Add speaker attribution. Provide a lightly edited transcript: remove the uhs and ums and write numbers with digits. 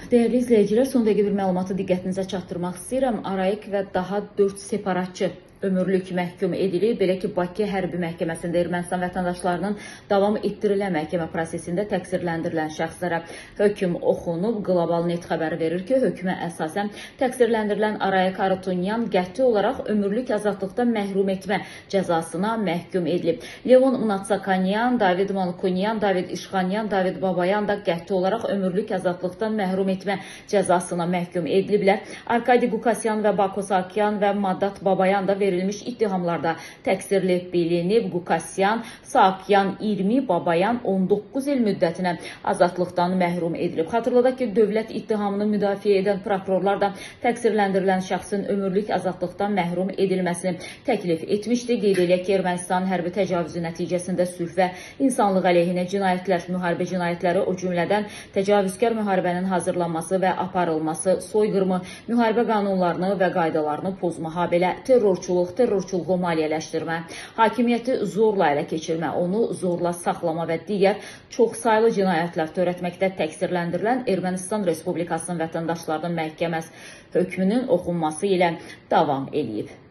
Speaker 1: Dəyərli izləyicilər, son dəqiqə bir məlumatı diqqətinizə çatdırmaq istəyirəm. Arayik və daha 4 separatçı ömürlük məhkum edilib. Belə ki, Bakı Hərbi Məhkəməsində Ermənistan vətəndaşlarının davam etdirilən məhkəmə prosesində təqsirləndirilən şəxslərə hökm oxunub. Global Net xəbəri verir ki, hökmə əsasən təqsirləndirilən Arayik Harutyunyan qəti olaraq ömürlük azadlıqdan məhrum etmə cəzasına məhkum edilib. Levon Mnatsakanyan, David Mankunyan, David İşxanyan, David Babayan da qəti olaraq ömürlük azadlıqdan məhrum etmə cəzasına məhkum ediliblər. Arkadi Qukasyan və Bako Saakyan və Madat Babayan da verilmiş ittihamlarda təqsirli bilinib. Qukasyan, Saakyan 20, Babayan 19 il müddətinə azadlıqdan məhrum edilib. Xatırladaq ki, dövlət ittihamını müdafiə edən prokurorlar da təqsirləndirilən şəxsin ömürlük azadlıqdan məhrum edilməsini təklif etmişdi. Qeyd eləyək ki, Ermənistanın hərbi təcavüzü nəticəsində sülh və insanlıq əleyhinə cinayətlər, müharibə cinayətləri, o cümlədən təcavüzkar müharibənin hazırlanması və aparılması, soyqırımı, müharibə qanunlarını və qaydalarını pozma, habelə terrorçuluq, terrorçuluğu maliyyələşdirmə, hakimiyyəti zorla ələ keçirmə, onu zorla saxlama və digər çoxsaylı cinayətlər törətməkdə təqsirləndirilən Ermənistan Respublikasının vətəndaşlarının məhkəməsi hökmünün oxunması ilə davam eləyib.